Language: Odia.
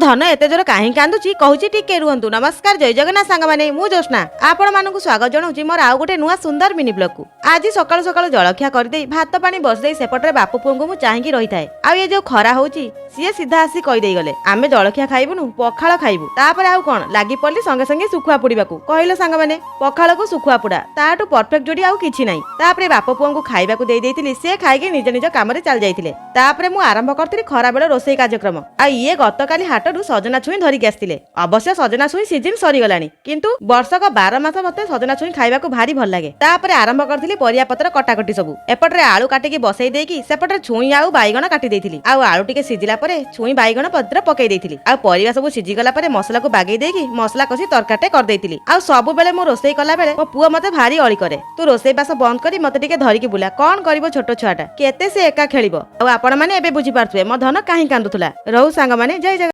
ଧନ ଏତେ ଜୋର କାହିଁକି କାନ୍ଦୁଛି କହୁଛି, ଟିକେ ରୁହନ୍ତୁ। ନମସ୍କାର, ଜୟ ଜଗନ୍ନାଥ ସାଙ୍ଗମାନେ, ମୁଁ ଜ୍ୟୋତ୍ସ୍ନା ଆପଣମାନଙ୍କୁ ସ୍ୱାଗତ ଜଣାଉଛି ମୋର ଆଉ ଗୋଟେ ନୂଆ ସୁନ୍ଦର ମିନି ବ୍ଲଗକୁ। ଆଜି ସକାଳୁ ସକାଳୁ ଜଳଖିଆ କରିଦେଇ, ଭାତ ପାଣି ବସେଇ ସେପଟରେ ବାପ ପୁଅଙ୍କୁ ମୁଁ ଚାହିଁକି ରହିଥାଏ। ଆଉ ଏ ଯୋଉ ଖରା ହଉଛି, ସିଏ ସିଧା ଆସି କହିଦେଇ ଗଲେ, ଆମେ ଜଳଖିଆ ଖାଇବୁନୁ, ପଖାଳ ଖାଇବୁ। ତାପରେ ଆଉ କଣ, ଲାଗି ପଡିଲି ସଙ୍ଗେ ସଙ୍ଗେ ଶୁଖୁଆ ପୋଡିବାକୁ। କହିଲ ସାଙ୍ଗମାନେ, ପଖାଳକୁ ଶୁଖୁଆ ପୋଡା, ତାଠୁ ପରଫେକ୍ଟ ଯୋଡି ଆଉ କିଛି ନାହିଁ। ତାପରେ ବାପ ପୁଅଙ୍କୁ ଖାଇବାକୁ ଦେଇ ଦେଇଥିଲି, ସେ ଖାଇକି ନିଜ ନିଜ କାମରେ ଚାଲି ଯାଇଥିଲେ। ତାପରେ ମୁଁ ଆରମ୍ଭ କରିଥିଲି ଖରାବେଳ ରୋଷେଇ କାର୍ଯ୍ୟକ୍ରମ। ଆଉ ଇଏ ଗତକାଲି ହାଟରୁ ସଜନା ଛୁଇଁ ଧରିକି ଆସିଥିଲେ। ଅବଶ୍ୟ ସଜନା ଛୁଇଁ ସିଜିନ ସରିଗଲାଣି, କିନ୍ତୁ ବର୍ଷକ 12 ମାସ ମତେ ସଜନା ଛୁଇଁ ଖାଇବାକୁ ଭାରି ଭଲ ଲାଗେ। ତାପରେ ଆରମ୍ଭ କରିଥିଲି ପରିବା ପତ୍ର କଟାକଟି ସବୁ। ଏପଟରେ ଆଳୁ କାଟିକି ବସେଇ ଦେଇକି ସେପଟରେ ଛୁଇଁ ଆଉ ବାଇଗଣ କାଟି ଦେଇଥିଲି। ଆଉ ଆଳୁ ଟିକେ ସିଝିଲା ପରେ ଛୁଇଁ, ବାଇଗଣ ପତ୍ର ପକେଇ ଦେଇଥିଲି। ଆଉ ପରିବା ସବୁ ସିଝିଗଲା ପରେ ମସଲାକୁ ବାଗେଇ ଦେଇକି ମସଲା କଷି ତରକାରୀଟେ କରିଦେଇଥିଲି। ଆଉ ସବୁବେଳେ ମୁଁ ରୋଷେଇ କଲା ବେଳେ ମୋ ପୁଅ ମତେ ଭାରି ଅଳି କରେ, ତୁ ରୋଷେଇ ବାସ ବନ୍ଦ କରି ମତେ ଟିକେ ଧରିକି ବୁଲା। କଣ କରିବ, ଛୋଟ ଛୁଆଟା, କେତେ ସେ ଏକା ଖେଳିବ? ଆଉ ଆପଣ ମାନେ ଏବେ ବୁଝିପାରୁଥିବେ ମୋ ଧନ କାହିଁ କାନ୍ଦୁଥିଲା। ରହୁ ସାଙ୍ଗମାନେ, ଜୟ ଜଗନ୍ନାଥ।